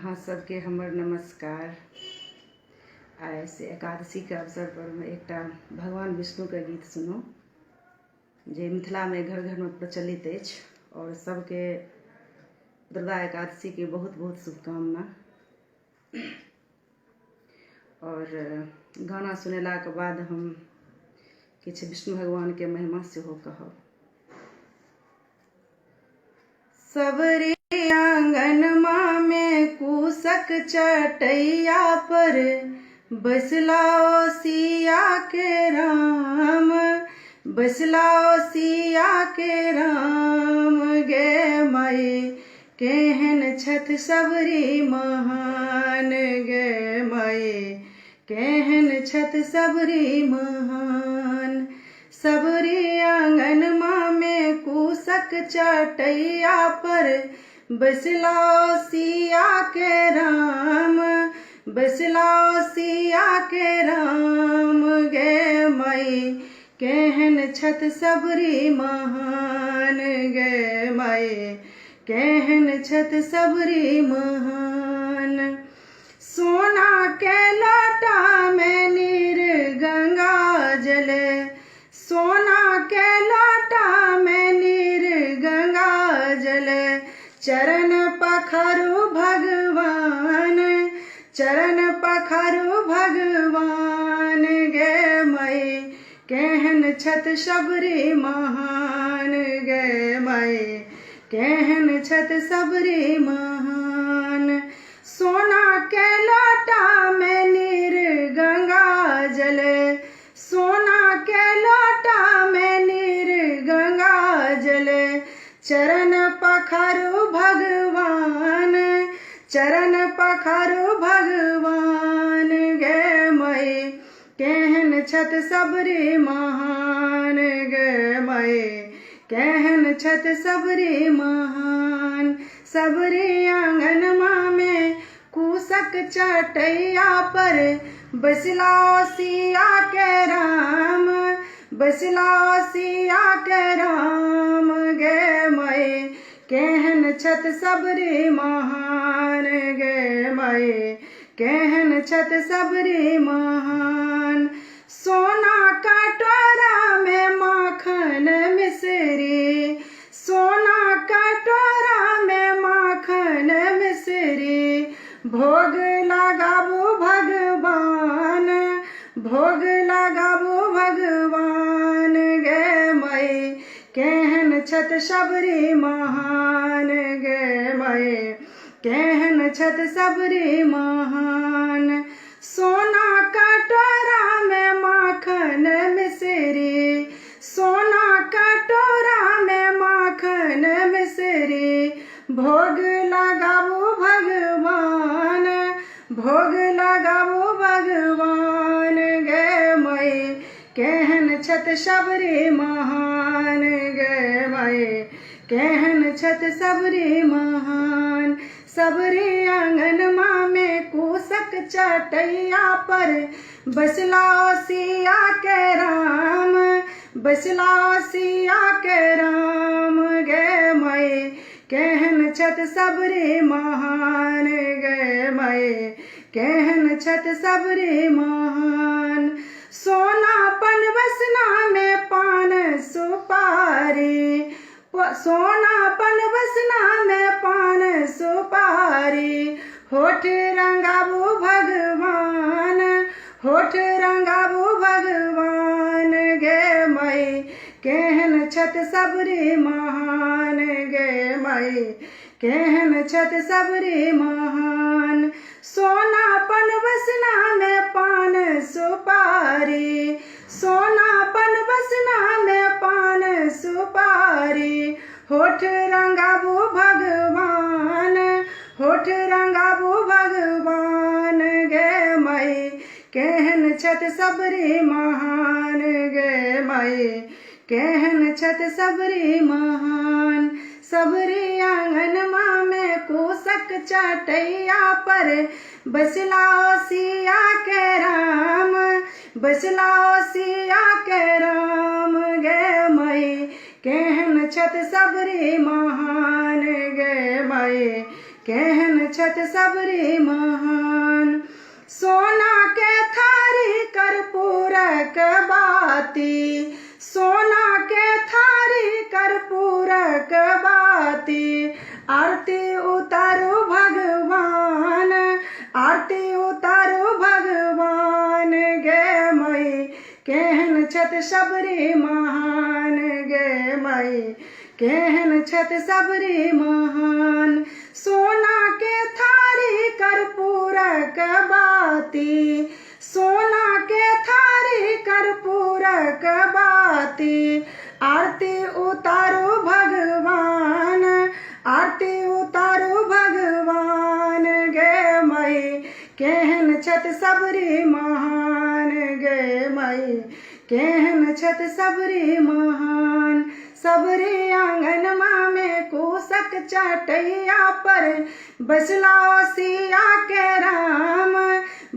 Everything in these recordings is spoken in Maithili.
अहाँ सबके हमर नमस्कार। आइ से एकादशीके अवसर पर मे एकटा भगवान विष्णुके गीत सुनू जे मिथिलामे घर घरमे प्रचलित अछि आओर सबके दुर्गा एकादशीके बहुत बहुत शुभकामना। आओर गाना सुनेलाके बाद हम किछु विष्णु भगवानके महिमा सेहो कहब। सबरे आंगनमा में कुशक चटैया पर बैसलाओ सिया के राम, बैसलाओ सिया के राम गे माई, केहन छथि सबरी महान गे माई, केहन छथि सबरी महान। सबरी आंगनमा में कुशक चटैया पर बैसलाओ सिया के राम, बैसलाओ सिया के राम गे माई, केहन छथि सबरी महान गे माई, केहन छथि सबरी महान। सोना के लोटा में नीर गंगा जल, सोना के लोटा में नीर गंगा जल, चरण पखारू भगवान, चरण पखारू भगवान गे माई, केहन छथि सबरी महान गे माई, केहन छथि सबरी महान। सोना के लोटा में नीर गंगा जल, सोना के लोटा में नीर गंगा जल, चरण पखारू भगवान, चरण पखारू भगवान गे माई, केहन छथि सबरी महान गे माई, केहन छथि सबरी महान। सबरी आंगनमा में कुशक चटैया पर बैसलाओ सिया के राम, बैसलाओ सिया के राम गे माई, केहन छथि सबरी महान गे माई, केहन छथि सबरी महान। सोना कटोरा में माखन मिश्री, सोना कटोरा में माखन मिश्री, भोग लगाबू भगवान, भोग लगाबू भगवान गे माई, केहन छथि सबरी महान गे माई, केहन छथि सबरी महान। सोना कटोरा में माखन मिश्री, सोना कटोरा में माखन मिश्री, भोग लगाबू भगवान, भोग लगाबू भगवान गे माई, केहन छथि सबरी महान गे माई, केहन छथि सबरी महान। सबरी आंगनमा में कुशक चटैया पर बैसलाओ सिया के राम, बैसलाओ सिया के राम गे माई, केहन छथि सबरी महान गे माई, केहन छथि सबरी महान। सोना पन बसना में पान सुपारी, सोना पन बसना में पान सुपारी, होठ रंगाबू भगवान, होठ रंगाबू भगवान गे माई, केहन छथि सबरी महान गे माई, केहन छथि सबरी महान। सोना पन बसना में पान सुपारी, सोना पन बसना में पान सुपारी, होठ रंगाबू भगवान, होठ रंगाबू भगवान गे माई, केहन छथि सबरी महान गे माई, केहन छथि सबरी महान। सबरी आंगनमा में कुशक चटैया पर बैसलाओ सिया के राम, बैसलाओ सिया के राम गे माई, केहन छथि सबरी महान गे माई, केहन छथि सबरी महान। सोना के थारी कर्पूरक बाती, सोना के थारी कर्पूरक बाती, आरती उतारू भगवान, आरती उतारू भगवान गे मई, केहन छथि सबरी महान गे मई, केहन छथि सबरी महान। सोना के थारी कर्पूरक बाती, सोना के थारी कर्पूरक बाती, आरती उतारू भगवान, आरती उतारू भगवान गे मई, केहन छथि सबरी महान गे मई, केहन छथि सबरी महान। सबरी आंगनमा में कुशक चटैया पर बैसला सिया के राम,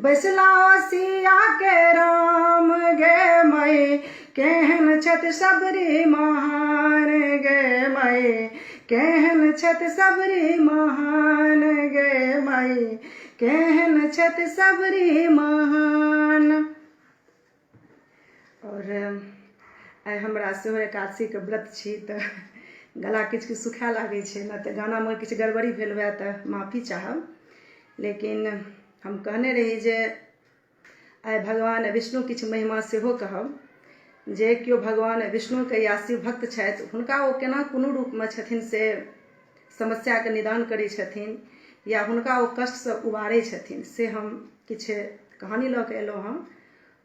बैसला सिया के राम गे मई, केहन छथि सबरी महान गे मई, केहन छथि सबरी महान गे मई, केहन छथि सबरी महान। और आइ हमरा सेहो एकादशीके व्रत छी तऽ गला किछु किछु सुखाए लागै छै ने, तऽ गानामे किछु गड़बड़ी भेल हुए तऽ माफी चाहब। लेकिन हम कहने रही जे आइ भगवान विष्णु किछु महिमा सेहो कहब, जे केओ भगवान विष्णुके या शिव भक्त छथि हुनका ओ केना कोनो रूपमे छथिन से समस्याके निदान करै छथिन या हुनका ओ कष्टसँ उबारै छथिन, से हम किछु कहानी लऽ कऽ एलहुँ हँ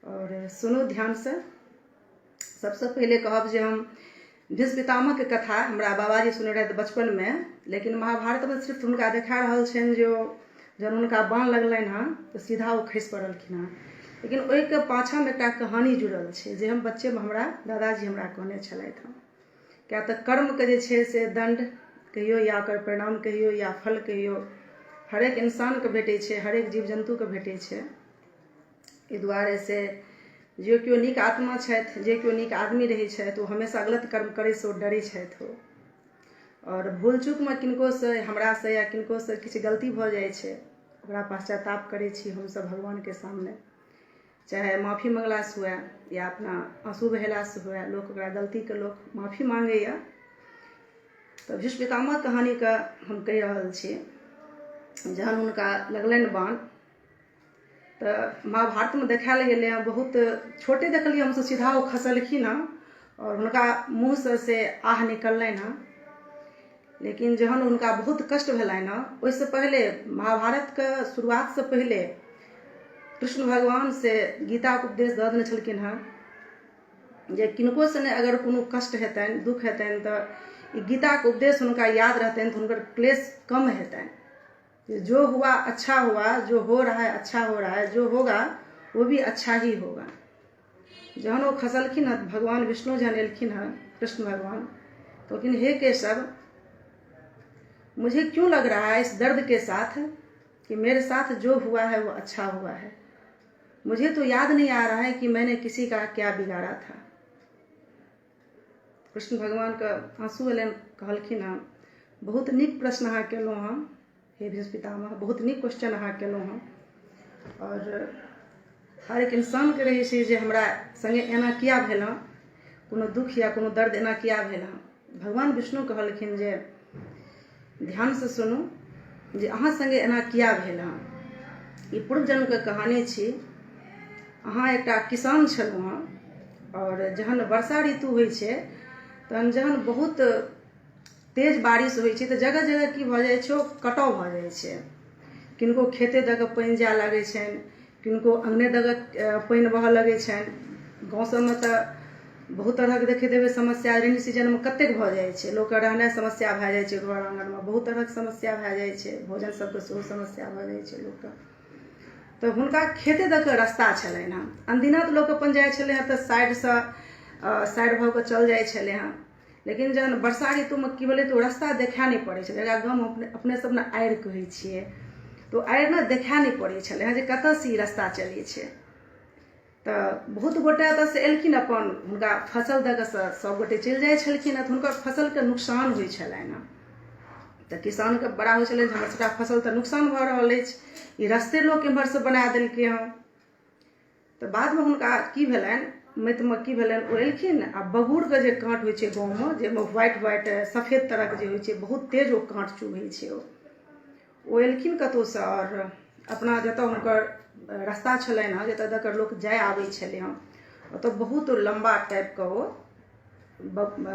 और सुनू ध्यानसँ। सबसँ पहिले कहब जे हम भीष्म पितामहके कथा हमरा बाबाजी सुनै रहथि बचपनमे, लेकिन महाभारतमे सिर्फ हुनका देखा रहल छनि जे ओ जहन हुनका बाण लगलनि हँ तऽ सीधा ओ खसि पड़लखिन हँ, लेकिन ओहिके पाछाँमे एकटा कहानी जुड़ल छै जे हम बच्चेमे हमरा दादाजी हमरा कहने छलथि हँ। किएक तऽ कर्मके जे छै से दण्ड कहियौ या ओकर परिणाम कहियौ या फल कहियौ, हरेक इंसानके भेटै छै, हरेक जीव जन्तुके भेटै छै। एहि दुआरे से जे केओ नीक आत्मा छथि, जे केओ नीक आदमी रहै छथि, ओ हमेशा गलत कर्म करैसँ ओ डरै छथि। ओ आओर भूल चूकमे किनकोसँ, हमरासँ या किनकोसँ किछु गलती भऽ जाइ छै, ओकरा पश्चाताप करै छी हमसभ भगवानके सामने, चाहे माफी मङ्गलासँ हुए या अपना आँसू बहेलासँ हुए, लोक ओकरा गलतीके लोक माफी माँगैए। तऽ भीष्म पितामह कहानीके हम कहि रहल छी। जहन हुनका लगलनि बाण तऽ महाभारतमे देखायल गेलै हँ, बहुत छोटे देखलियै हमसभ, सीधा ओ खसलखिन हँ आओर हुनका मुँहसँ से आह निकललनि हँ। लेकिन जहन हुनका बहुत कष्ट भेलनि हँ, ओहिसँ पहिले महाभारतके शुरुआतसँ पहिले कृष्ण भगवान से गीताके उपदेश दऽ देने छलखिन हँ जे किनकोसँ नहि अगर कोनो कष्ट हेतनि, दुःख हेतनि, तऽ ई गीताके उपदेश हुनका याद रहतनि तऽ हुनकर क्लेश कम हेतनि। जो हुआ अच्छा हुआ, जो हो रहा है अच्छा हो रहा है, जो होगा वो भी अच्छा ही होगा। जहन ओ खसलखिन हँ, भगवान विष्णु जहन एलखिन हँ, कृष्ण भगवान कहलखिन, हे केशव, मुझे क्यों लग रहा है इस दर्द के साथ कि मेरे साथ जो हुआ है वो अच्छा हुआ है? मुझे तो याद नहीं आ रहा है कि मैंने किसी का क्या बिगाड़ा था। कृष्ण भगवानके आँसू एलनि, कहलखिन हँ, बहुत नीक प्रश्न अहाँ केलहुँ हँ हे भीष्म पितामह, बहुत नीक क्वेश्चन अहाँ केलहुँ हँ। आओर हरेक इंसानके रहै छै जे हमरा सङ्गे एना किया भेल हँ, कोनो दुःख या कोनो दर्द एना किया भेल हँ। भगवान विष्णु कहलखिन जे ध्यानसँ सुनू जे अहाँ सङ्गे एना किया भेल हँ। ई पूर्व जन्मके कहानी छी। अहाँ एकटा किसान छलहुँ हँ आओर जहन वर्षा ऋतु होइ छै तहन जहन बहुत तेज बारिश होइ छै तऽ जगह जगह की भऽ जाइ छै, ओ कटाव भऽ जाइ छै। किनको खेते दऽ कऽ पानि जाय लागै छनि, किनको अङ्गने दऽ कऽ पानि बहऽ लगै छनि। गाँव सबमे तऽ बहुत तरहक देखैत हेबै समस्या, रेनी सीजनमे कतेक भऽ जाइ छै, लोकके रहनाइ समस्या भए जाइ छै, घर आङ्गनमे बहुत तरहक समस्या भए जाइ छै, भोजन सबके सेहो समस्या भऽ जाइ छै लोकके। तऽ हुनका खेते दऽ कऽ रस्ता छलनि हँ। अनदिना तऽ लोक अपन जाइ छलै हँ तऽ साइडसँ साइड भऽ कऽ चल जाइ छलै हँ, लेकिन जहन वर्षा ऋतुमे की भेलै तऽ ओ रस्ता देखा नहि पड़ै छलै। एकरा गाममे अपने सब ने आड़ि कहै छियै, तऽ ओ आड़ि ने देखा नहि पड़ै छलै हँ जे कतऽसँ ई रस्ता चलै छै। तऽ बहुत गोटे एतऽसँ एलखिन, अपन हुनका फसल दऽ कऽ सब गोटे चलि जाइ छलखिन हँ, तऽ हुनकर फसलके नुकसान होइ छलनि हँ। तऽ किसानके बड़ा होइ छलनि जे हमर सभटा फसल तऽ नुकसान भऽ रहल अछि, ई रस्ते लोक एम्हरसँ बना देलकै हँ। तऽ बादमे हुनका की भेलनि, मतिमे की भेलनि, ओ एलखिन आ बगूरके जे काँट होइ छै गाँवमे, जाहिमे व्हाइट व्हाइट सफेद तरहके जे होइ छै, बहुत तेज ओ काँट चुभै छै। ओ एलखिन कतहुसँ आओर अपना जतऽ हुनकर रस्ता छलनि हँ, जतऽ दऽ कऽ लोक जाय आबै छलै हँ, ओतऽ बहुत लम्बा टाइपके ओ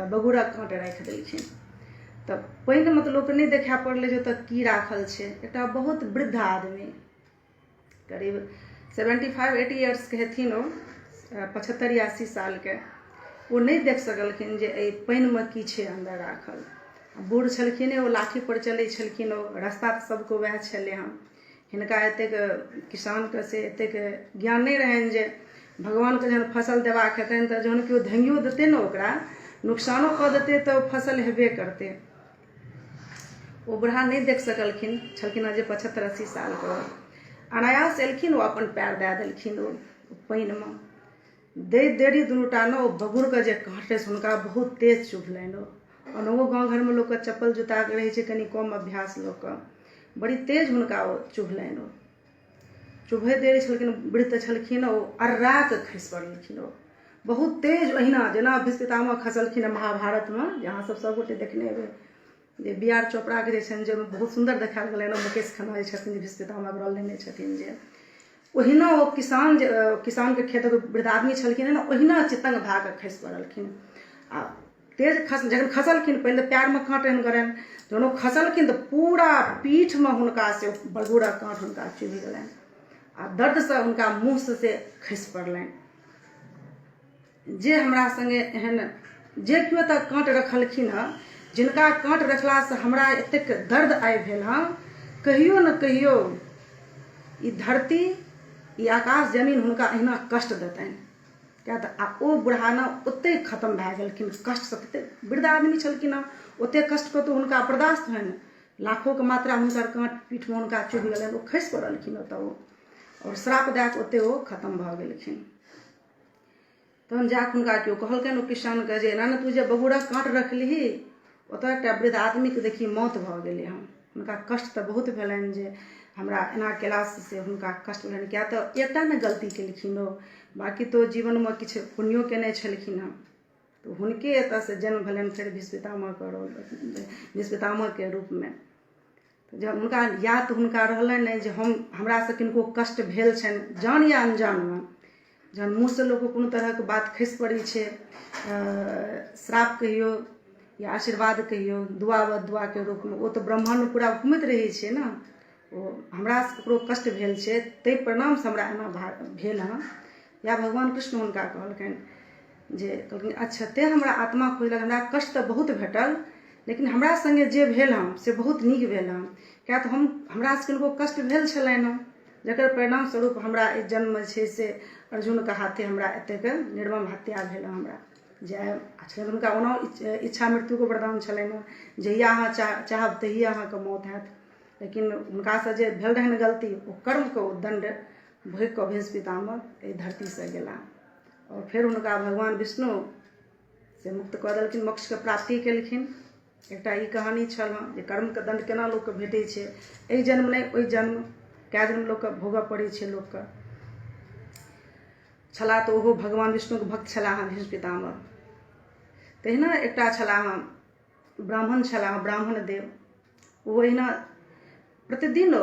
बगूरक काँट राखि देलखिन। तऽ पानिमे तऽ लोकके नहि देखाए पड़लै जे ओतऽ की राखल छै। एकटा बहुत वृद्ध आदमी, करीब 75 80 इयर्सके हेथिन ओ, 75 या 80 सालके, ओ नहि देख सकलखिन जे एहि पानिमे की छै अन्दर राखल। बूढ़ छलखिन, ओ लाठीपर चलै छलखिन, ओ रास्ता तऽ सबके वएह छलै हँ। हिनका एतेक किसानके से एतेक ज्ञान नहि रहनि जे भगवानके जहन फसल देबाक हेतनि तऽ जहन केओ धङ्गियो देतै ने, ओकरा नुकसानो कऽ देतै तऽ फसल हेबे करतै। ओ बुढ़ा नहि देख सकलखिन, छलखिन हँ जे 75 80 सालके। अनायास एलखिन, ओ अपन पैर दए देलखिन ओ पानिमे। दैत देरी दुनूटा ने ओ बगुरके जे काँट से हुनका बहुत तेज चुभलनि। ओ ओनाहो गाँव घरमे लोकके चप्पल जूताके रहै छै कनि कम अभ्यास लोकके, बड़ी तेज हुनका ओ चुभलनि। ओ चुभैत देरी छलखिन, वृद्ध तऽ छलखिन, ओ अर्रा कऽ खसि पड़लखिन। ओ बहुत तेज, ओहिना जेना भीष्म पितामह खसलखिन महाभारतमे, जे अहाँ सब सबगोटे देखने हेबै जे बी आर चोपड़ाके जे छनि, जे बहुत सुन्दर देखायल गेलनि। मुकेश खन्ना जे छथिन, जे भीष्म पितामहके रोल लेने छथिन, जे ओहिना ओ किसान, जे किसानके खेतक वृद्ध आदमी छलखिन हँ, ओहिना चितङ्ग भए कऽ खसि पड़लखिन। आ तेज खस जखन खसलखिन, पहिले पैरमे काँट एहन गड़नि, जहन ओ खसलखिन तऽ पूरा पीठमे हुनका से बगूरक काँट हुनका चुभि गेलनि आ दर्दसँ हुनका मुँहसँ से खसि पड़लनि। जे हमरा सङ्गे एहन जे केओ तऽ काँट रखलखिन हँ, जिनका काँट रखलासँ हमरा एतेक दर्द आइ भेल हँ, कहियो ने कहियो ई धरती, ई आकाश जमीन हुनका अहिना कष्ट देतनि। किया तऽ आ ओ बुढ़ा ने ओतहि खतम भए गेलखिन कष्टसँ। ततेक वृद्ध आदमी छलखिन हँ, ओतेक कष्ट कतहु हुनका बर्दाश्त होइन। लाखोके मात्रा हुनकर काँट पीठमे हुनका चुभि गेलनि, ओ खसि पड़लखिन ओतऽ ओ, आओर श्राप दए कऽ ओतहि ओ खतम भऽ गेलखिन। तहन जाकऽ हुनका केओ कहलकनि ओ किसानके जे एना ने तू जे बगूरक काँट रखलिही, ओतऽ एकटा वृद्ध आदमीके देखी मौत भऽ गेलै हँ। हुनका कष्ट तऽ बहुत भेलनि जे हमरा एना केलासँ से हुनका कष्ट भेलनि, किया तऽ एकटा ने गलती केलखिन ओ, बाँकी तऽ ओ जीवनमे किछु पुण्यो केने छलखिन हँ। तऽ हुनके एतऽसँ जन्म भेलनि फेर भीष्म पितामहके रोल, भीष्म पितामहके रूपमे। जब हुनका याद तऽ हुनका रहलनि नहि जे हम हमरासँ किनको कष्ट भेल छनि जान या अनजानमे। जहन मुँहसँ लोकके कोनो तरहके बात खसि पड़ै छै, श्राप कहियौ या आशीर्वाद कहियौ, दुआ बददुआके रूपमे, ओ तऽ ब्रह्माण्ड पूरा घुमैत रहै छै ने। ओ हमरासँ ककरो कष्ट भेल छै, ताहि परिणामसँ हमरा एना भेल हँ। या भगवान कृष्ण हुनका कहलकनि जे, कहलखिन अच्छा तेँ हमरा आत्मा खोजलक, हमरा कष्ट तऽ बहुत भेटल, लेकिन हमरा सङ्गे जे भेल हँ से बहुत नीक भेल हँ, किएक तऽ हम हमरासँ किनको कष्ट भेल छलनि हँ, जकर परिणाम स्वरूप हमरा एहि जन्ममे छै से अर्जुनके हाथे हमरा एतेक निर्मम हत्या भेल हँ। हमरा जे छलनि हुनका ओना इच्छा मृत्युके वरदान छलनि हँ, जहिया अहाँ चाहब तहिये अहाँके मौत हैत, लेकिन हुनकासँ जे भेल रहनि गलती, ओ कर्मके ओ दण्ड भोगि कऽ भीष्म पितामह एहि धरतीसँ गेला आओर फेर हुनका भगवान विष्णु से मुक्त कऽ देलखिन, मोक्षके प्राप्ति केलखिन। एकटा ई कहानी छल हँ जे कर्मके दण्ड केना लोकके भेटै छै, एहि जन्म नहि ओहि जन्म, कए जन्म लोकके भोगऽ पड़ै छै लोकके। छलाह तऽ ओहो भगवान विष्णुके भक्त छलाह हँ भीष्म पितामह। तहिना एकटा छलाह हँ ब्राह्मण छलाह, ब्राह्मण देव। ओ ओहिना प्रतिदिन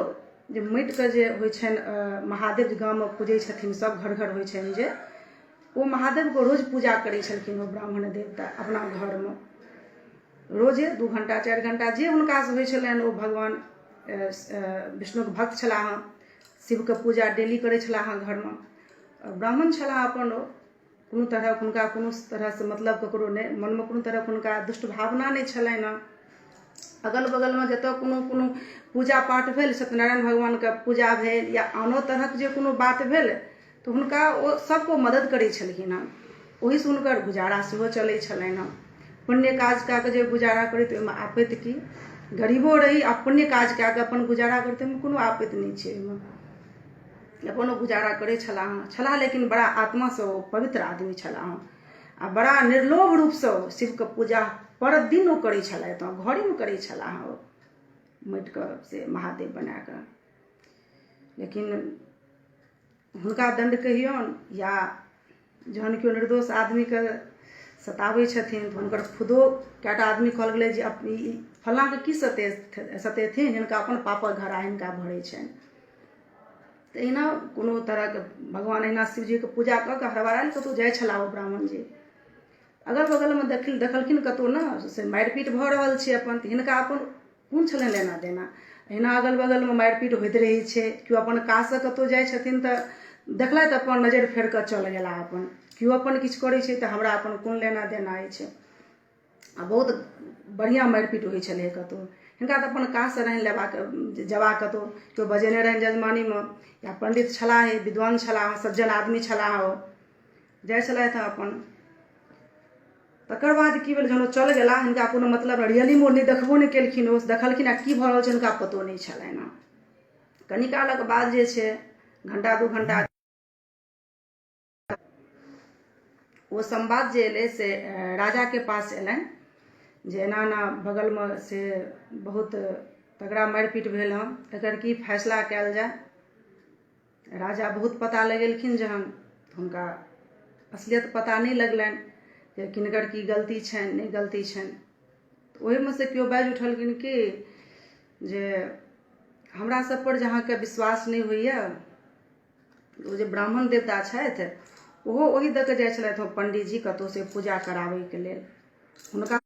जे माटिके जे होइ छनि महादेव, जे गाममे पूजै छथिन सब, घर घर होइ छनि जे, ओ महादेवके रोज पूजा करै छलखिन ओ ब्राह्मण देवता अपना घरमे रोजे 2 घंटा 4 घंटा जे हुनकासँ होइ छलनि। ओ भगवान विष्णुके भक्त छलाह हँ, शिवके पूजा डेली करै छलाह हँ घरमे। ब्राह्मण छलाह अपन, ओ कोनो तरहक हुनका कोनो तरहसँ मतलब ककरो नहि, मनमे कोनो तरहक हुनका दुष्ट भावना नहि छलनि हँ। अगल बगलमे जतऽ कोनो कोनो पूजा पाठ भेल, सत्यनारायण भगवानके पूजा भेल या आनो तरहक जे कोनो बात भेल, तऽ हुनका ओ सबके मदद करै छलखिन हँ। ओहिसँ हुनकर गुजारा सेहो चलै छलनि हँ। पुण्य काज कए कऽ जे गुजारा करी तऽ ओहिमे आपत्ति की? गरीबो रही आ पुण्य काज कए कऽ अपन गुजारा करी तऽ ओहिमे कोनो आपत्ति नहि छै। ओहिमे अपन ओ गुजारा करै छलाह हँ छलाह, लेकिन बड़ा आत्मासँ ओ पवित्र आदमी छलाह हँ आ बड़ा निर्लोभ रूपसँ ओ शिवके पूजा पर दिन ओ करै छलथि हँ, घरेमे करै छलाह हँ ओ। माटिके से महादेव बना कऽ। लेकिन हुनका दण्ड कहियौन या जहन केओ निर्दोष आदमीके सताबै छथिन तऽ हुनकर खुदो कएटा आदमी कहल गेलै जे ई फल्लाँके की सतेथिन, हिनका अपन पापक घड़ा हिनका भरै छनि। तऽ एहिना कोनो तरहके भगवान एहिना शिवजीके पूजा कऽ कऽ हड़बड़ायल कतहु जाइ छलाह ओ ब्राह्मण जी, अगल बगलमे देखलखिन कतहु ने से मारि पीट भऽ रहल छै अपन, तऽ हिनका अपन कोन छलनि लेना देना। एहिना अगल बगलमे मारि पीट होइत रहै छै, केओ अपन काजसँ कतहु जाइ छथिन तऽ देखलथि अपन नजरि फेर कऽ चलि गेलाह अपन, केओ अपन किछु करै छै तऽ हमरा अपन कोन लेना देना अछि। आ बहुत बढ़िआँ मारि पीट होइ छलै कतहु, हिनका तऽ अपन काजसँ रहनि लेबाक जयबाक, कतहु केओ बजेने रहनि यजमानीमे या पण्डित छलाहे, विद्वान छलाह, सज्जन आदमी छलाह, ओ जाइ छलथि हँ अपन। तकर बाद की भेल, जहन ओ चलि गेला हिनका कोनो मतलब रियलीमे ओ नहि देखबो नहि केलखिन, ओ देखलखिन आ की भऽ रहल छै हुनका पतो नहि छलनि हँ। कनी कालक बाद जे छै घण्टा दू घण्टा ओ संवाद जे एलै से राजाके पास एलनि जे एना एना बगलमे से बहुत तगड़ा मारि पीट भेल हँ, एकर की फैसला कयल जाय। राजा बहुत पता लगेलखिन जहन हुनका असलियत पता नहि लगलनि जे किनकर की गलती छनि नहि गलती छनि। तऽ ओहिमे से केओ बाजि उठलखिन कि जे हमरा सब पर जे अहाँके विश्वास नहि होइए, ओ जे ब्राह्मण देवता छथि ओहो ओहि दऽ कऽ जाइ छलथि हँ पंडीजी कतहु से पूजा कराबैके लेल, हुनका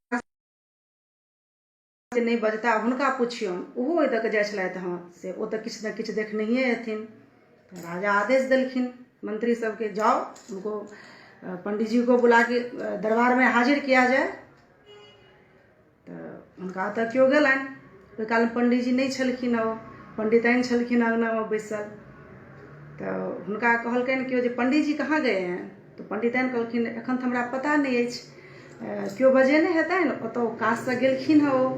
नहि बजता हुनका पुछियौन, ओहो ओहि दऽ कऽ जाइ छलथि हँ से ओ तऽ किछु ने किछु देखनहिए हेथिन। तऽ राजा आदेश देलखिन मंत्री सबके, जाओ उनको पंडीजी को बुला के दरबार में हाजिर किया जाए। तऽ हुनका ओतऽ केओ गेलनि, ओहि कालमे पंडीजी नहि छलखिन, ओ पंडिताइन छलखिन अङ्गनामे बैसल। तऽ हुनका कहलकनि केओ जे पंडीजी कहाँ गए हैं, तऽ पंडिताइन कहलखिन एखन तऽ हमरा पता नहि अछि, केओ बजेने हेतनि ओतऽ ओ काजसँ गेलखिन हँ, ओ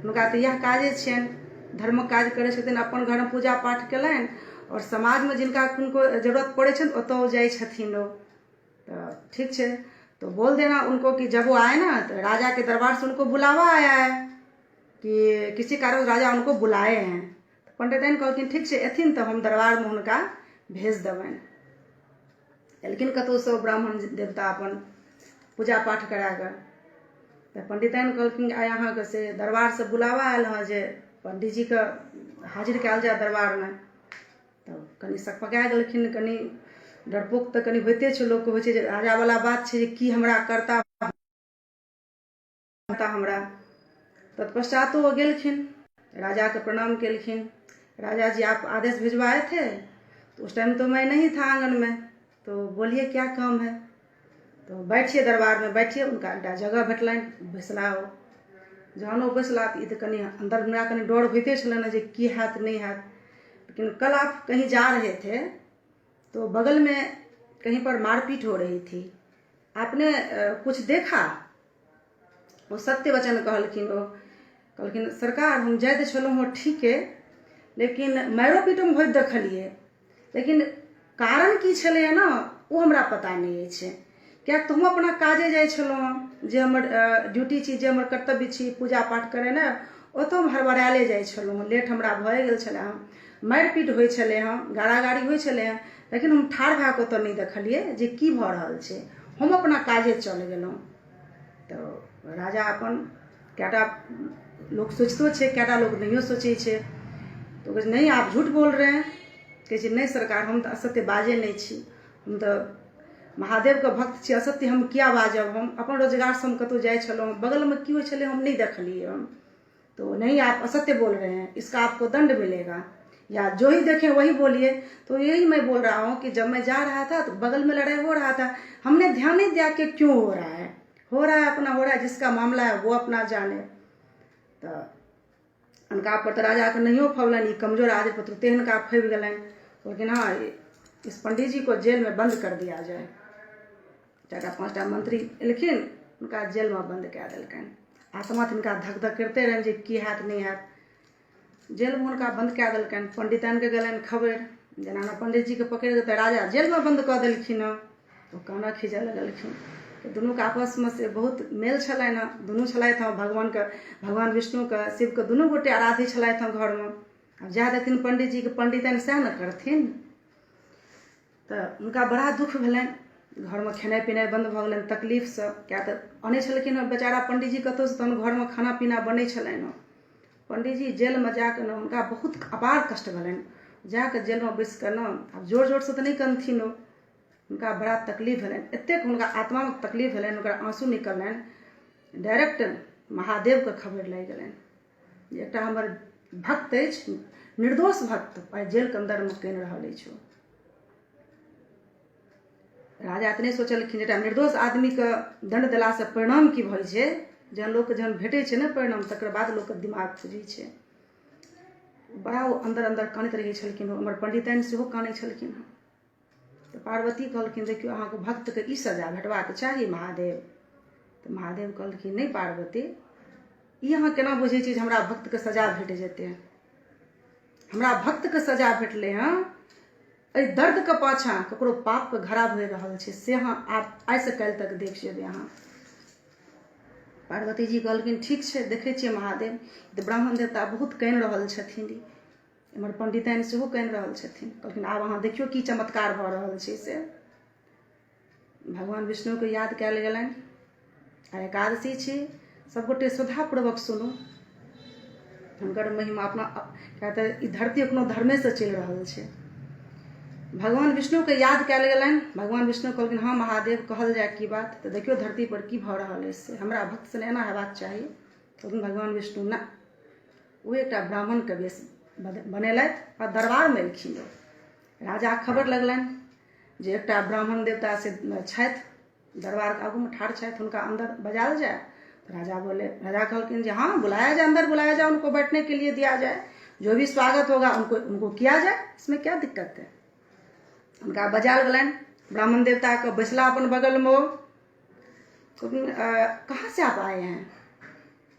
हुनका तऽ इएह काजे छियनि, धर्मक काज करै छथिन, अपन घरमे पूजा पाठ केलनि आओर समाजमे जिनका किनको जरूरत पड़ै छनि ओतऽ ओ जाइ छथिन ओ। तऽ ठीक छै, तो बोल देना उनको कि जब वो आए ना तो राजा के दरबार से उनको बुलावा आया है कि किसी कारण राजा उनको बुलाए हैं। तऽ पंडिताइन कहलखिन ठीक छै, एथिन तऽ हम दरबारमे हुनका भेज देबनि। एलखिन कतहुसँ ब्राह्मण देवता अपन पूजा पाठ करा कऽ, तऽ पंडिताइन कहलखिन आइ अहाँके से दरबारसँ बुलावा आयल हँ जे पंडीजीके हाजिर कयल जाय दरबारमे। तऽ कनि सकपका गेलखिन, कनि डरपोक तऽ कनि होइते छै लोकके, होइ छै जे राजावला बात छै जे की हमरा करता हमरा। तत्पश्चात ओ गेलखिन, राजाके प्रणाम केलखिन, राजा जी आप आदेश भिजवाए थे तो उस टाइम तो मैं नहीं था आंगन में, तो बोलिए क्या काम है। तो बैठिए दरबार में बैठिए, हुनका एकटा जगह भेटलनि, बैसला ओ। जहन ओ बैसला तऽ ई तऽ कनि अन्दर हमरा कनि डर होइते छलनि जे की हैत नहि हैत। लेकिन कल आप कहीं जा रहे थे तो बगल में कहीं पर मारपीट हो रही थी, आपने कुछ देखा? ओ सत्य वचन कहलखिन, ओ कहलखिन सरकार हम जाइत छलहुँ हँ ठीके, लेकिन मारिओ पीटोमे होइत देखलियै, लेकिन कारण की छलैए ने ओ हमरा पता नहि अछि, किएक तऽ हम अपना काजे जाइ छलहुँ हँ, जे हमर ड्यूटी छी, जे हमर कर्तव्य छी पूजा पाठ करेनाइ, ओतऽ हम हड़बड़ायले जाइ छलहुँ हँ, लेट हमरा भए गेल छलै हँ, मारि पीट होइ छलै हँ, गारागारी होइ छलै हँ, लेकिन हम ठाढ़ भए कऽ ओतऽ नहि देखलियै जे की भऽ रहल छै, हम अपना काजे चलि गेलहुँ। तऽ राजा अपन कएटा लोक सोचितो छै, कएटा लोक नहियो सोचै छै, तऽ ओ कहै छै नहीं आप झूठ बोल रहे हैं। कहै छै नहि सरकार हम तऽ असत्य बाजै नहि छी, हम तऽ महादेवके भक्त छी, असत्य हम किया बाजब, हम अपन रोजगारसँ हम कतहु जाइ छलहुँ, बगलमे की होइ छलै हम नहि देखलियै हम। तो नहीं आप असत्य बोल रहे हैं, इसका आपको दंड मिलेगा, या जो ही देखें वही बोलिए। तो यही मैं बोल रहा हूँ कि जब मैं जा रहा था तो बगल में लड़ाई हो रहा था, हमने ध्यान नहीं दिया कि क्यों हो रहा है, हो रहा है अपना हो रहा है, जिसका मामला है वो अपना जाने। तो हुनका पर तऽ राजाके नहियो फबलनि, ई कमजोर आदमी पर तुरते हिनका फबि गेलनि, कहलखिन हँ इस पंडित जी को जेल में बंद कर दिया जाए। चारिटा पाँचटा मंत्री एलखिन, हुनका जेलमे बन्द कए देलकनि। आत्मा तऽ हिनका धक धक करिते रहनि जे की हैत नहि हैत। जेलमे हुनका बन्द कए देलकनि। पंडिताइनके गेलनि खबरि जेना एना पंडितजीके पकड़ि कऽ तऽ राजा जेलमे बन्द कऽ देलखिन हँ। ओ कानऽ खीजऽ लगलखिन। दुनूके आपसमे से बहुत मेल छलनि हँ। दुनू छलथि हँ भगवानके, भगवान विष्णुके, शिवके दुनू गोटे आराध्य छलथि हँ घरमे। आब जएह देखथिन पण्डितजीके, पण्डिताइन सएह ने करथिन। तऽ हुनका बड़ा दुःख भेलनि, घरमे खेनाइ पिनाइ बन्द भऽ गेलनि तकलीफसँ, किएक तऽ अनै छलखिन हँ बेचारा पण्डितजी कतहुसँ, तहन घरमे खाना पीना बनै छलनि हँ। पण्डितजी जेलमे जा कऽ ने हुनका बहुत अपार कष्ट भेलनि। जा कऽ जेलमे बैसि कऽ ने आब जोर जोरसँ तऽ नहि कनथिन ओ, हुनका बड़ा तकलीफ भेलनि, एतेक हुनका आत्मामे तकलीफ भेलनि, हुनकर आँसू निकललनि, डायरेक्ट महादेवके खबरि लागि गेलनि जे एकटा हमर भक्त अछि, निर्दोष भक्त, आइ जेलके अन्दरमे कानि रहल अछि ओ। राजा तऽ नहि सोचलखिन एकटा निर्दोष आदमीके दण्ड देलासँ परिणाम की भऽ जाइ छै। जहन लोकके जहन भेटै छै ने परिणाम, तकर बाद लोकके दिमाग खुजै छै। बड़ा ओ अन्दर अन्दर कानैत रहै छलखिन, हमर पण्डिताइन सेहो कानै छलखिन हँ। तऽ पार्वती कहलखिन, देखियौ अहाँके भक्तके ई सजा भेटबाक चाही महादेव? तऽ महादेव कहलखिन, नहि पार्वती, ई अहाँ केना बुझै छियै जे हमरा भक्तके सजा भेट जेतै? हमरा भक्तके सजा भेटलै हँ, एहि दर्दके पाछाँ ककरो पापके घड़ा भरि रहल छै, से अहाँ आब आइसँ काल्हि तक देख जेबै अहाँ। पार्वती जी कहलखिन, ठीक छै, देखै छियै महादेव। तऽ ब्राह्मण देवता बहुत कानि रहल छथिन, एम्हर पण्डिताइन सेहो कानि रहल छथिन। कहलखिन, आब अहाँ देखियौ की चमत्कार भऽ रहल छै। से भगवान विष्णुके याद कयल गेलनि। आ एकादशी छी, सभगोटे श्रद्धापूर्वक सुनू हुनकर महिमा अपना, किया तऽ ई धरती अपनो धर्मेसँ चलि रहल छै। भगवान विष्णुके याद कयल गेलनि। भगवान विष्णु कहलखिन, हँ महादेव, कहल जाय की बात? तऽ देखियौ धरती पर की भऽ रहल अछि, से हमरा भक्त सन एना हेबाक चाही? कहलखिन भगवान विष्णु, ना। ओ एकटा ब्राह्मणके वेश बनेलथि आ दरबारमे एलखिन। ओ राजाके खबर लगलनि जे एकटा ब्राह्मण देवता से छथि, दरबारके आगूमे ठाढ़ छथि, हुनका अन्दर बजायल जाय। तो राजा बोले, राजा कहलखिन जे हाँ, बुलाया जाए, अंदर बुलाया जाए, उनको बैठने के लिए दिया जाए, जो भी स्वागत होगा उनको उनको किया जाए, इसमें क्या दिक्कत है? हुनका बजायल गेलनि, ब्राह्मण देवताके बैसला अपन बगलमे। ओ कहाँ से आप आए हैं?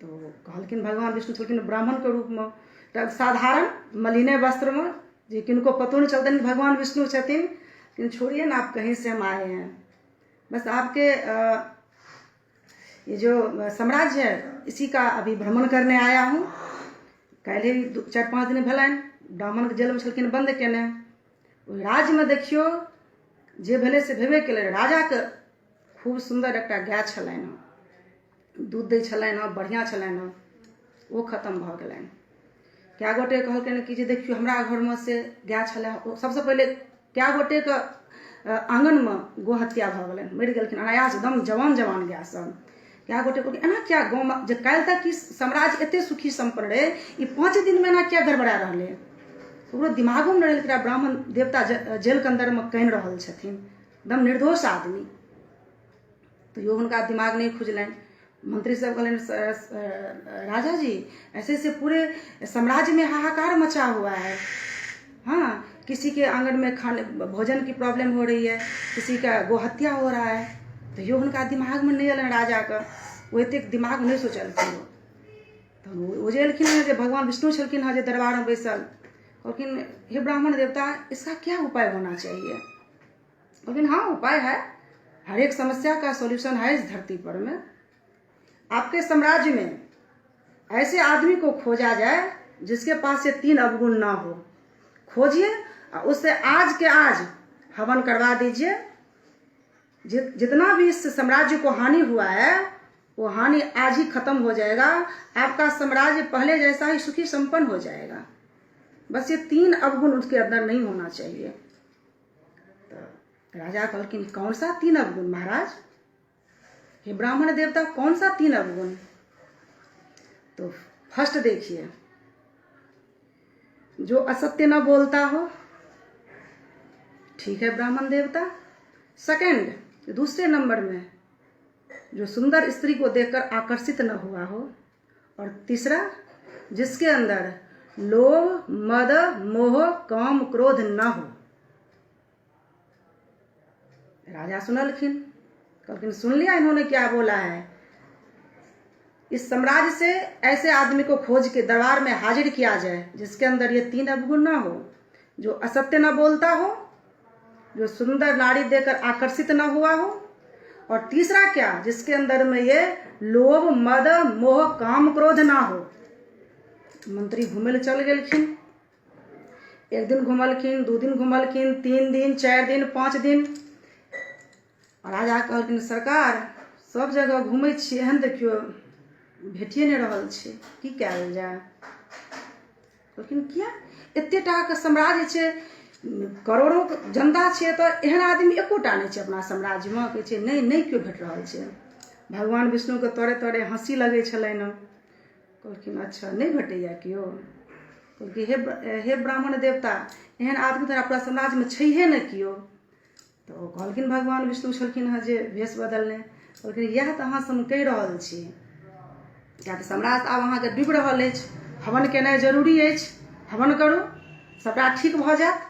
तो कहलखिन, भगवान विष्णु छलखिन ब्राह्मणके रूपमे, तऽ साधारण मलिने वस्त्रमे, जे किनको पतो नहि चलतनि भगवान विष्णु छथिन। लेकिन छोड़िए ना, आप कहीं से हम आए हैं, बस आपके ये जो साम्राज्य है इसी का अभी भ्रमण करने आया हूँ। काल्हि 4-5 दिन भेलनि ब्राह्मणके जेलमे छलखिन बन्द केने। ओहि राज्यमे देखियौ जे भेलै से भेबे केलै। राजाके खूब सुन्दर एकटा गाय छलनि हँ, दूध दै छलनि हँ, बढ़िआँ छलनि हँ, ओ खतम भऽ गेलनि। कए गोटे कहलकनि कि जे देखियौ हमरा घरमे से गाय छलै। ओ सबसँ पहिले कए गोटेके आङ्गनमे गो हत्या भऽ गेलनि, मरि गेलखिन अनायास, एकदम जवान जवान गाय सब। कए गोटे कहलखिन, एना किया गाँवमे, जे काल्हि तक ई साम्राज्य एते सुखी सम्पन्न रहै, ई 5 दिनमे एना किया गड़बड़ा रहलै? ककरो दिमागोमे नहि रहै ब्राह्मण देवता जेलके अन्दरमे कानि रहल छथिन, एकदम निर्दोष आदमी। तैयो हुनका दिमाग नहि खुजलनि। मंत्री सब कहलनि, राजा जी, ऐसे ऐसे पूरे साम्राज्य में हाहाकार मचा हुआ है, हाँ, किसी के आंगन में खाने भोजन की प्रॉब्लम हो रही है, किसी का गोहत्या हो रहा है। तैयो हुनका दिमागमे नहि एलनि राजाके, ओ एतेक दिमाग नहि सोचलखिन ओ। तहन ओ जे एलखिन हँ, जे भगवान विष्णु छलखिन हँ जे दरबारमे बैसल, कहलखिन, हे ब्राह्मण देवता, इसका क्या उपाय होना चाहिए? कहलखिन, हाँ, उपाय है, हर एक समस्या का सॉल्यूशन है इस धरती पर में। आपके साम्राज्य में ऐसे आदमी को खोजा जाए जिसके पास ये 3 अवगुण ना हो। खोजिए और उससे आज के आज हवन करवा दीजिए। जितना भी इस साम्राज्य को हानि हुआ है वो हानि आज ही खत्म हो जाएगा, आपका साम्राज्य पहले जैसा ही सुखी संपन्न हो जाएगा। बस ये 3 अवगुण उसके अंदर नहीं होना चाहिए। तो राजा कहलखिन, कौन सा 3 अवगुण महाराज? हे ब्राह्मण देवता, कौन सा 3 अवगुण? तो फर्स्ट देखिए, जो असत्य न बोलता हो। ठीक है ब्राह्मण देवता। सेकंड, दूसरे नंबर में, जो सुंदर स्त्री को देखकर आकर्षित न हुआ हो। और तीसरा, जिसके अंदर लोभ मद मोह काम क्रोध न हो। राजा सुनलखिन, कहलखिन, सुन लिया इन्होंने क्या बोला है? इस साम्राज्य से ऐसे आदमी को खोज के दरबार में हाजिर किया जाए जिसके अंदर ये 3 अवगुण ना हो, जो असत्य न बोलता हो, जो सुंदर नारी देकर आकर्षित न हुआ हो और तीसरा क्या, जिसके अंदर में ये लोभ मद मोह काम क्रोध ना हो। मंत्री घूमे ले चल गेलखिन, एक दिन घुमलखिन, 2 दिन घुमलखिन, 3 दिन, 4 दिन, 5 दिन। राजा कहलखिन सरकार सब जगह घुमै छी, एहन तऽ केओ भेटिए नहि रहल छै, की कयल जाय? कहलखिन किया, एते टाके साम्राज्य छै, करोड़ों जनता छै, तऽ एहन आदमी एकोटा नहि छै अपना साम्राज्यमे। कहै छै नहि नहि केओ भेट रहल छै। भगवान विष्णुके तोरे तोरे हँसी लगै छलनि। कहलखिन अच्छा नहि भेटैया केओ? कहलखिन हे ब्राह्मण देवता, एहन आदमी तऽ अपना साम्राज्यमे छैहे नहि केओ। तऽ ओ कहलखिन भगवान विष्णु छलखिन हँ जे भेष बदलने, कहलखिन इएह तऽ अहाँसँ हम कहि रहल छी, किया तऽ साम्राज्य आब अहाँके डूबि रहल अछि, हवन केनाइ जरूरी अछि, हवन करू सबटा ठीक भऽ जायत।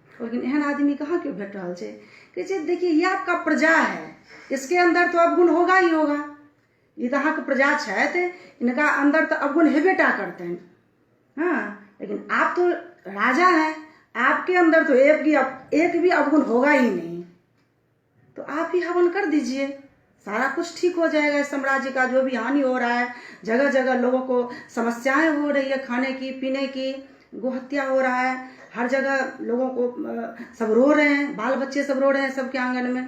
कहलखिन एहन आदमी कहाँ केओ भेट रहल छै? कहै छै देखिए ये आपका प्रजा है, इसके अन्दर तो अवगुण होगा ही होगा, ई तऽ अहाँके प्रजा छथि, इनका अन्दर तऽ अवगुण हेबे टा करतनि। हाँ, लेकिन आप तो राजा हैं, आपके अंदर तो एक भी अवगुण होगा ही नहीं, तो आप ही हवन कर दीजिए, सारा कुछ ठीक हो जाएगा। इस साम्राज्य का जो भी हानि हो रहा है, जगह जगह लोगों को समस्याएं हो रही है, खाने की पीने की, गोहत्या हो रहा है, हर जगह लोगों को सब रो रहे हैं, बाल बच्चे सब रो रहे हैं सबके आंगन में।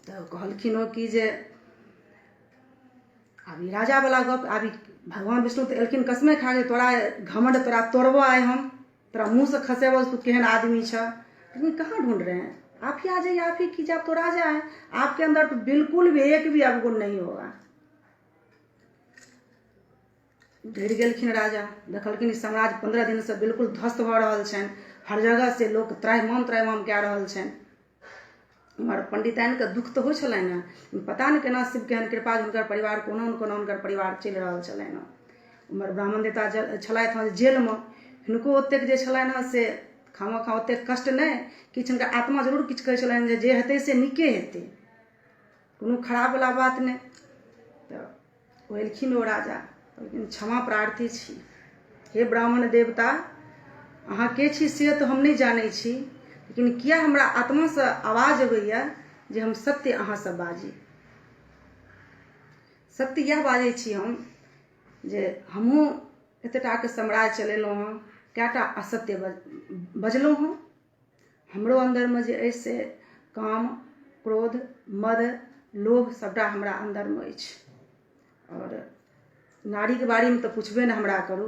तऽ कहलखिन ओ कि जे आब ई राजावला गप, आब ई भगवान विष्णु तऽ एलखिन कसमे खा के तोरा घमंड तोरा तोड़बो आइ हम, तोरा मुँहसँ खसेबो, तू केहन आदमी छह। लेकिन कहाँ ढूंढ रहे हैं, आप ही आ जाइए, आप ही कीजिए, आप तो राजा हैं, आपके अंदर तो बिल्कुल भी एक भी अवगुण नहीं होगा। डरि गेलखिन राजा, देखलखिन ई साम्राज्य 15 दिनसँ बिल्कुल ध्वस्त भऽ रहल छनि, हर जगह से लोक त्राहिमाम त्राहिमाम कए रहल छनि। उम्हर पंडिताइनके दुःख तऽ होइ छलनि हेँ, पता नहि केना शिव केहन कृपा हुनकर परिवार कोना कोना हुनकर परिवार चलि रहल छलनि हेँ। उम्हर ब्राह्मण देवता छलथि हँ जेलमे, हिनको ओतेक जे छलनि हेँ से खामखा ओतेक कष्ट नहि, किछु हुनकर आत्मा जरूर किछु कहै छलनि जे हेतै से नीके हेतै, कोनो खराबवला बात नहि। तऽ ओ एलखिन ओ राजा, कहलखिन क्षमा प्रार्थी छी हे ब्राह्मण देवता, अहाँ के छी से तऽ हम नहि जानै छी, लेकिन किया हमरा आत्मासँ आवाज अबैए जे हम सत्य अहाँसँ बाजी। सत्य इएह बाजै छी हम जे हमहूँ एतेटाके साम्राज्य चलेलहुँ हँ, कएटा असत्य बजलहुँ हँ, हमरो अन्दरमे जे अछि से काम क्रोध मद लोभ सभटा हमरा अन्दरमे अछि। आओर नारीके बारेमे तऽ पुछबे नहि हमरा करू,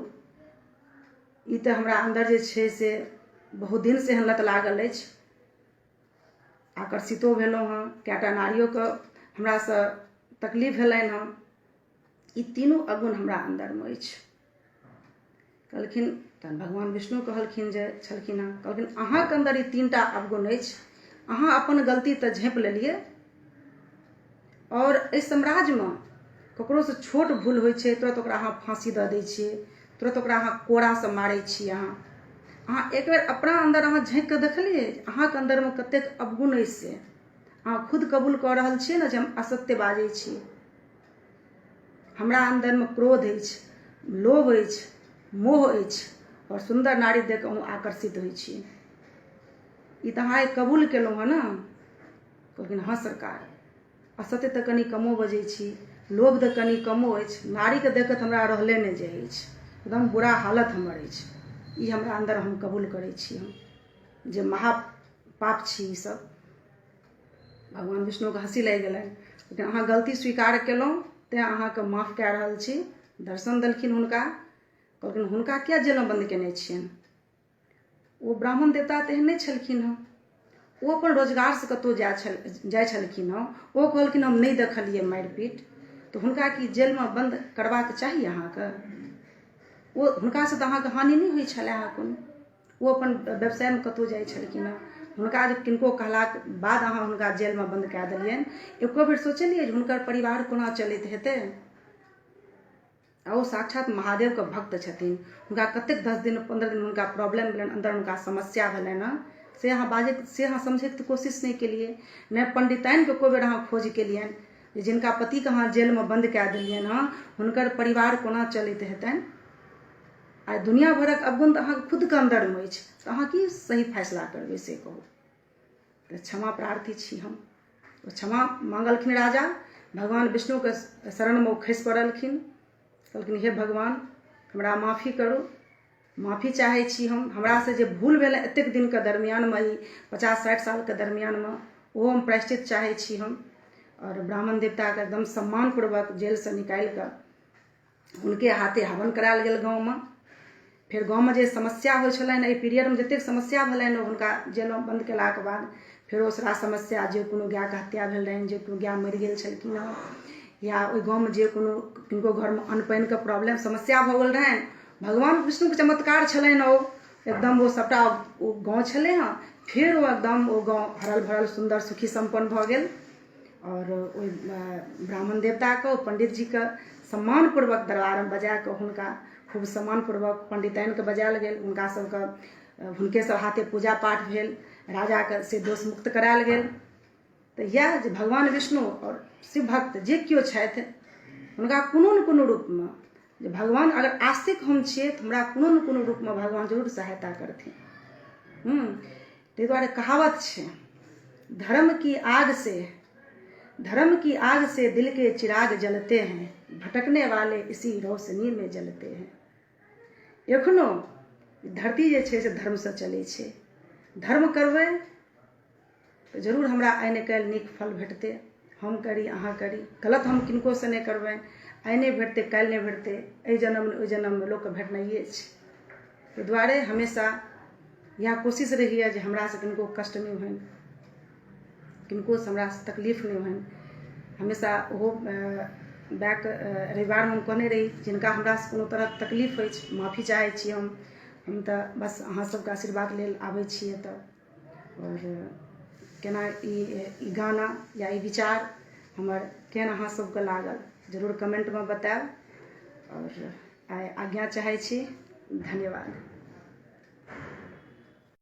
ई तऽ हमरा अन्दर जे छै से बहुत दिनसँ एहन लत लागल अछि। आकर्षितो भेलहुँ हँ, कएटा नारियोके हमरासँ तकलीफ भेलनि हँ। ई तीनू अवगुण हमरा अन्दरमे अछि। कहलखिन तहन भगवान विष्णु कहलखिन जे छलखिन हँ, कहलखिन अहाँके अन्दर ई 3टा अवगुण अछि, अहाँ अपन गलती तऽ झाँपि लेलियै, आओर एहि साम्राज्यमे ककरोसँ छोट भूल होइ छै तुरत ओकरा अहाँ फाँसी दऽ दै छियै, तुरत ओकरा अहाँ कोड़ासँ मारै छियै। अहाँ एक बेर अपना अन्दर अहाँ झाँकि कऽ देखलियै अहाँके अन्दरमे कतेक अवगुण अछि, से अहाँ खुद कबूल कऽ रहल छियै ने जे हम असत्य बाजै छी, हमरा अन्दरमे क्रोध अछि, लोभ अछि, मोह अछि, आओर सुन्दर नारी देख कऽ अहूँ आकर्षित होइ छी, ई तऽ अहाँ कबूल केलहुँ हँ ने। कहलखिन हँ सरकार, असत्य तऽ कनि कमो बजै छी, लोभ तऽ कनि कमो अछि, नारीके देख कऽ तऽ हमरा रहले नहि जाइ अछि, एकदम बुरा हालत हमर अछि, ई हमरा अन्दर हम कबूल करै छी हम जे महापाप छी ई सब। भगवान विष्णुके हँसी लागि गेलनि, लेकिन अहाँ गलती स्वीकार केलहुँ तेँ अहाँके माफ कए रहल छी। दर्शन देलखिन हुनका, कहलखिन हुनका किया जेलमे बन्द केने छियनि? ओ ब्राह्मण देवता तऽ एहन नहि छलखिन हँ, ओ अपन रोजगारसँ कतहु जाइ छलखिन हँ, ओ कहलखिन हम नहि देखलियै मारि पीट, तऽ हुनका की जेलमे बन्द करबाक चाही अहाँके? ओ हुनकासँ तऽ अहाँके हानि नहि होइ छलै हँ कोनो, ओ अपन व्यवसायमे कतहु जाइ छलखिन हँ, हुनका जे किनको कहलाक बाद अहाँ हुनका जेलमे बन्द कए देलियनि, एको बेर सोचलियै जे हुनकर परिवार कोना चलैत हेतै? आ ओ साक्षात महादेवके भक्त छथिन, हुनका कतेक 10 दिन 15 दिन हुनका प्रॉब्लम भेलनि, अन्दर हुनका समस्या भेलनि हँ, से अहाँ बाजैत से अहाँ समझैके तऽ कोशिश नहि केलियै, नहि पंडिताइनके एको बेर अहाँ खोज केलियनि जे जिनका पतिके अहाँ जेलमे बन्द कए देलियनि हँ हुनकर परिवार कोना चलैत हेतनि? आइ दुनिया भरक अवगुण तऽ अहाँके खुदके अन्दरमे अछि, तऽ अहाँ की सही फैसला करबै से कहू। तऽ क्षमा प्रार्थी छी हम, ओ क्षमा मांगलखिन राजा। भगवान विष्णुके शरणमे ओ खसि पड़लखिन। कहलखिन, हे भगवान, हमरा माफी करू, माफी चाहै छी हम। हमरासँ जे भूल भेल एतेक दिनके दरमियानमे, ई 50-60 सालके दरमियानमे, ओहो हम प्रायश्चित चाहै छी हम। आओर ब्राह्मण देवताके एकदम सम्मानपूर्वक जेलसँ निकालि कऽ हुनके हाथे हवन करायल गेल गाँवमे। फेर गाँवमे जे समस्या होइ छलनि, एहि पीरियडमे जतेक समस्या भेलनि हुनका जेलमे बन्द केलाके बाद, फेर ओ सारा समस्या, जे कोनो गायके हत्या भेल रहनि, जे कोनो गाय मरि गेल छलखिन हँ, या ओहि गाँवमे जे कोनो किनको घरमे अन्न पानिके प्रॉब्लम समस्या भऽ गेल रहनि, भगवान विष्णुके चमत्कार छलनि, ओ एकदम ओ सभटा ओ गाँव छलै हँ, फेर ओ एकदम ओ गाँव हरल भरल सुन्दर सुखी सम्पन्न भऽ गेल। आओर ओहि ब्राह्मण देवताके, ओ पण्डितजीके सम्मानपूर्वक दरबारमे बजा कऽ हुनका खूब सम्मानपूर्वक पण्डिताइनके बजायल गेल। हुनका सबके हुनके सब हाथे पूजा पाठ भेल, राजाके से दोष मुक्त करायल गेल। तऽ इएह जे भगवान विष्णु आओर शिव भक्त जे केओ छथि, हुनका कोनो ने कोनो रूपमे जे भगवान, अगर आस्तिक हम छियै तऽ हमरा कोनो ने कोनो रूपमे भगवान जरूर सहायता करथिन। ताहि दुआरे कहावत छै, धर्म की आग से, धर्म की आग से दिल के चिराग जलते हैं, भटकने वाले इसी रोशनी में जलते हैं। एखनो धरती जे छै से धर्मसँ चलै छै। धर्म करबै तऽ जरूर हमरा आइ ने काल्हि नीक फल भेटतै। हम करी, अहाँ करी, गलत हम किनकोसँ नहि करबनि। आइ नहि भेटतै, काल्हि नहि भेटतै, एहि जन्म ओहि जन्ममे लोकके भेटनाइए छै। ताहि दुआरे हमेशा इएह कोशिश रहैए जे हमरासँ किनको कष्ट नहि होइन, किनकोसँ हमरा तकलीफ नहि होइन। हमेशा ओहो बैक रविवारमे हम कहने रही, जिनका हमरासँ कोनो तरहक तकलीफ अछि, माफी चाहै छी हम। हम तऽ बस अहाँ सबके आशीर्वाद लेल आबै छी एतऽ। आओर केना ई गाना या ई विचार हमर केहन अहाँ सबके लागल, जरूर कमेन्टमे बतायब। आओर आइ आज्ञा चाहै छी। धन्यवाद।